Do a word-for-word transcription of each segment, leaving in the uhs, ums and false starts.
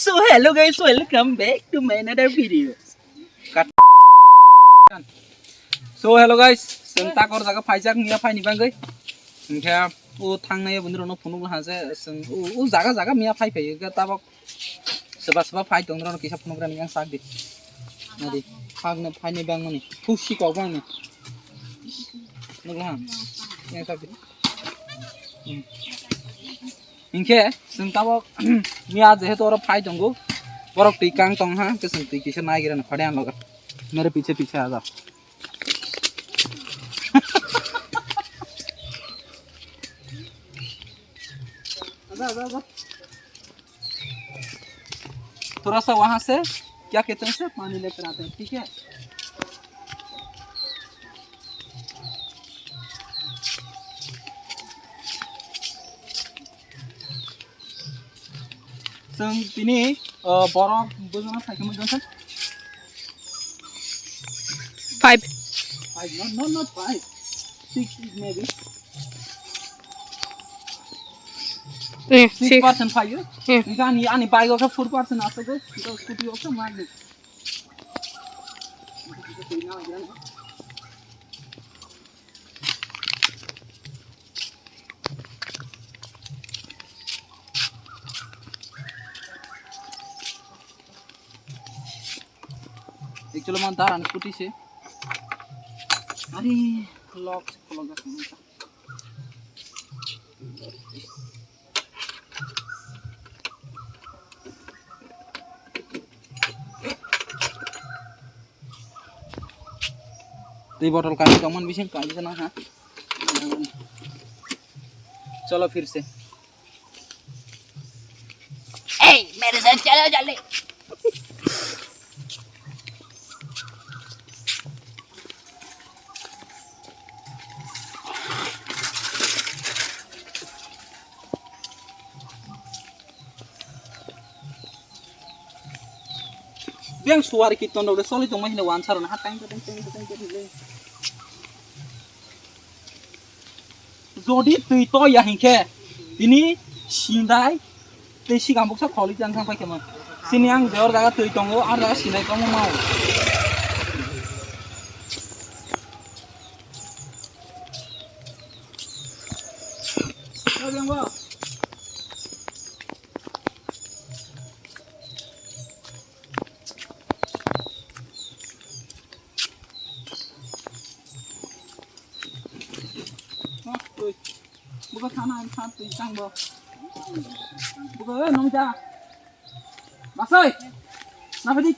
So hello guys, welcome back to my another video. Cut. So hello guys, chwng tak or jaga phaijak miya phaini bagwi. Hinkhe o thangnai bwrwi rokno phunuk laha je chwng o, o jaga jaga miya phai phai khe tabok soba soba phai tong rok kisa phunuk rani yang sak di. Nadi phagna phaini bangmani khusi kok bangni. Nukla ha. Yang sak di. Hmm. Hinkhe chwng tabok miya jehetu oro phai tongo, borok twi kang tong ha, hinkhe chwng twi kisa naigra na phade ang loge. Mere piche piche aa jao. थोड़ा सा वहां से क्या कहते हैं सर, पानी लेकर आते हैं, ठीक है? Chwng tini, uh, borok bujana phaikhe mui jongsa. Five. Five, no, no, not five. Six is maybe. Eh, six. Six percent phaio. Eh. Ani, ani bike o khe four percent aswk, scooty o khe magnet. Actually, man, dar ani scooty se. Are, lock se, lock se. Twi bottle kaisa tongmani bising kaisa na ha. Cholo phir se. Hey, mere saath chalo jaldi. Beng suwari ki tondo de soli tongma hine wan saro na ha tang tang tang tang tang. Jodi twi to ya hinkhe tini sindai tei sikang buksa kholi jang thang paikhe man. Sini ang jor jaga twi tongo, ar jaga sindai tongo mau. Buka sana ang sat twi tang bo. Buka, eh, nong ja. Basai. Na phai di.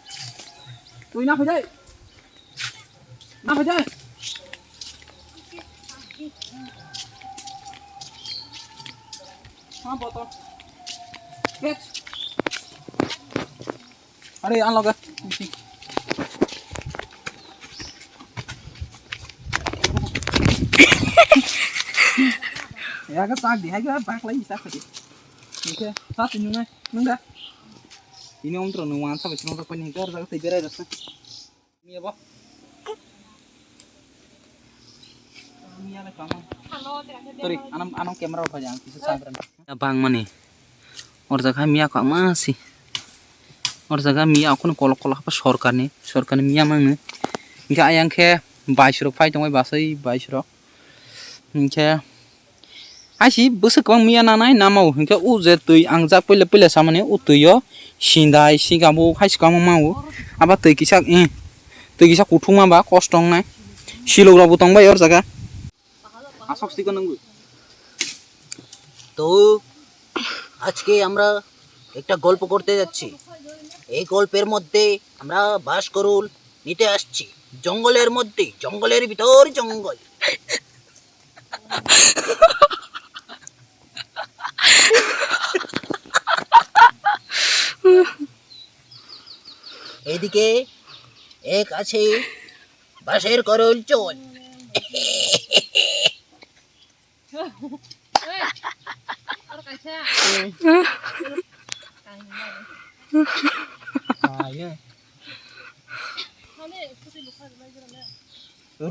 Twi na phai di. Na phai di. Ha, botol. Catch. Are, ang loge. Ya, ka tak di, hai ka bak lai tak di. Oke, satu nyungai, nungga. Ini om terus nungwan sampai sini tak panik, harus aku tidur aja. Ini apa? Sorry, anam, anam camera apa yang bisa sangkran. Bang mani. Or jaga miya kwma si. Or jaga miya okon kolok kolok hapa sorkarni, sorkarni miya mangni. Hinkhe ayang khe baisorok phai tongbai basai baisorok. Hinkhe aisi bwswk kwbang miya nanai namao. Hinkhe o je twi ang jak puila puila samani o twi o sindai sikabo hai swkang mao. Abo twi kisa, eh, twi kisa kuthukma ba kosto wngnai. Silok rokbo tongbai or jaga. Asok siko nungwi. তো আজকে আমরা একটা গল্প করতে যাচ্ছি। এই গল্পের মধ্যে আমরা বাঁশকুড়ুল নিতে আসছি, জঙ্গলের মধ্যে, জঙ্গলের ভিতর জঙ্গল। এদিকে এক আছে বাঁশের করল চল।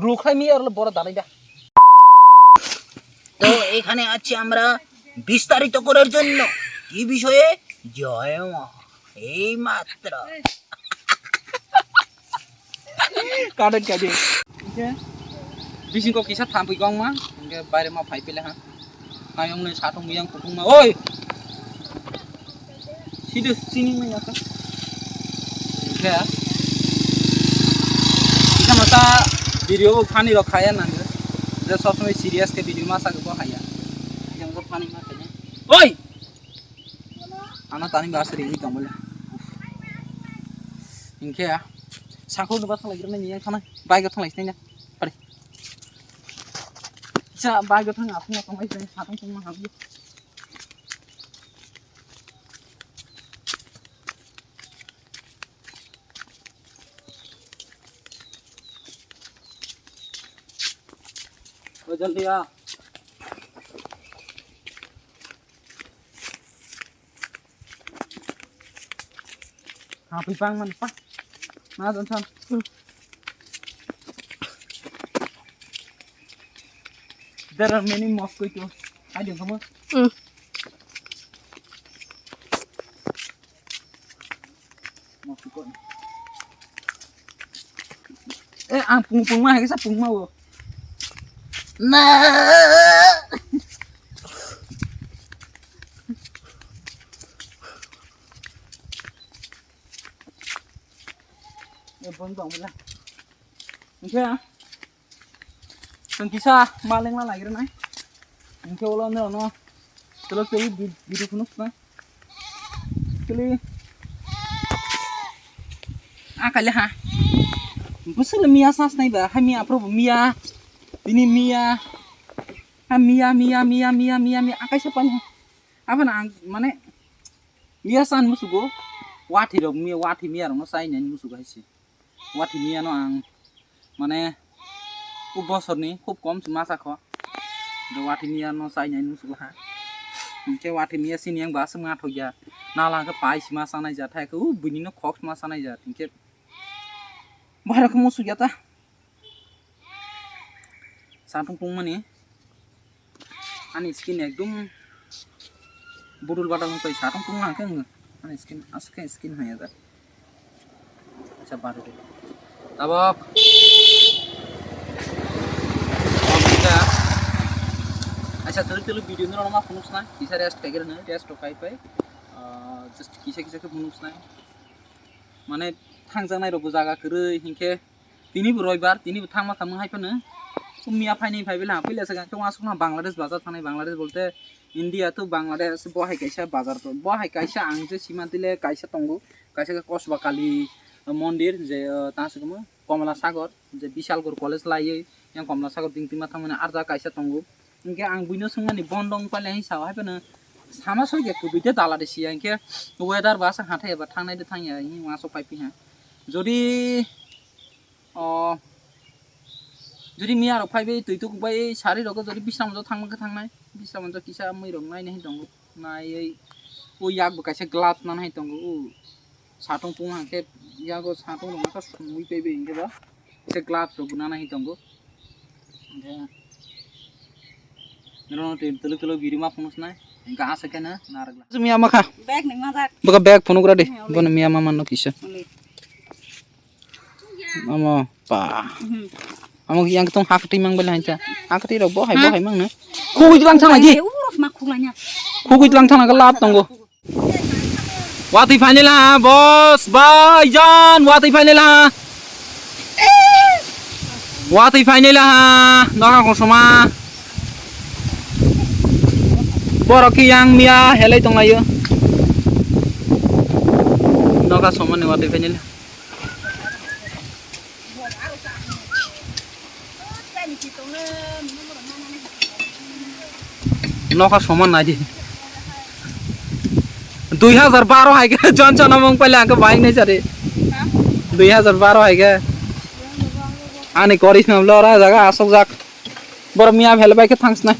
Rukhai mi ar bora dalai da. তো এখানে আছি আমরা বিস্তারিত করার জন্য। কি বিষয়ে? জয় মা। Ei matro. Kadet kaje. Oke. Bising kok kisa thampui kong ma. Oke, baire ma phai pele ha. Kayong ni satung yang kutung ma. Oi. Sidu sini ma yaka. Oke. Kita masa video funny rok khaya nang. Dia sob samai serious ke video masa ke bo khaya. Yang ko funny ma khaya. Oi. Ano tani ba sari ni tongmole. Hinkhe ya. Sakho no ba thalai ni yang thana. Bai ga thalai ni. Pare. Sa bai ga thang aphung thang mai sa thang thang ma habi. O jaldi a. Ha, pipang man pa. Na don san. Hmm. There are many mosquitoes. I don't know. Hmm. Eh, ang pung pung ma, kisa pung ma wo. Na. Eh, bong bong la. Oke ya. Tong kisa maleng la lagi na. Oke, ulo no no. Telo telo video phunuk na. Kili. Ah, kali ha. Busuk le miya sans nai ba. Ha miya, probo miya. Bini miya. Ha miya, miya, miya, miya, miya, miya. Akai se pani. Apa na ang, mane, miya san musugo. Wathi rok miya, wathi miya rok no sai nai musugo hai se. Wathi miya no ang, mane, u bosor ni khub kom se masa kho. Do wathi miya no sai nai musugo ha. Hinkhe wathi miya sini yang ba se ma thok ya. Nala khe pai se ma sanai ja thai khe u bini no khok se ma sanai ja. Hinkhe bahai rok khe musugo ya ta. Satung tungmani ani skin ekdum budul badal wng tong satung tungma hwnkhe wng ani skin aswk khe skin hamya jak. Acha baru de tabok. Acha tulu tulu video no ma phunuk sna kisa rest kaigra no rest rok kai pai. Ah, just kisa kisa khe phunuk sna mane thangjaknai rok bo jaga kwrwi hinkhe. Tini bo roibar, tini bo thangma thangma hai phano. Miya phaini phai bela, puila se gang tong asukma Bangladesh bazar thangnai, Bangladesh bolte India to Bangladesh, bo hai kaisa bazar to, bo hai kaisa ang je sima tile kaisa tongo, kaisa ke Kosba Kali mondir je, eh, tang se komo Komla Sagor, je Bishalgarh college laiye, yang Komla Sagor ding tima thangmani arja kaisa tongo. Hinkhe ang buino swngmani bondong pailai sao hai phano sama soi ya kwbui de dala de sia hinkhe weather ba sa hathai ba thangnai de thangya hini uansuk pai piha. Jodi, o, jodi miya rok phai bai twi tuk bai sari rok jodi bisram jo thangma khe thangnai, bisram jo kisa mui rok nai nai tongo, nai oi o yak bo kaisa gloves nana hai tongo, o satung pung hang khe yago satung rok naka sumui pai bai hinkhe ba. Kisa gloves rok bo nana hi tongo. Hinkhe, nono twi tolo tolo biri ma phunuk sinai. Hinkhe asa khe no narwk la. Miya ma kha. Bag ni majak. Baka bag phunuk ra de. Hmm, bono miya ma manno kisa. Uli. Amo pa. Mhm. Amo yang tong hak ti mang bela hanta. Hak ti rok bo hai bo hai mang no. Khugui lang thang lagi. Eh, uros ma khulanya. Khugui lang thang lagi lap tongo. Watwi phainai laha, boss, bhaijan, watwi phainai laha. Watwi phainai laha, nokha kosom ma. Borok khe yang miya helai tonglaio. Nokha somani watwi phainai laha. Nokha soman nai di. Dui hajar baro hai khe jon jon among paile ang khe bai nai jare. Dui hajar baro hai khe. Ani koris nam lora jaga asok jak. Bor miya phel bai khe thangs nai.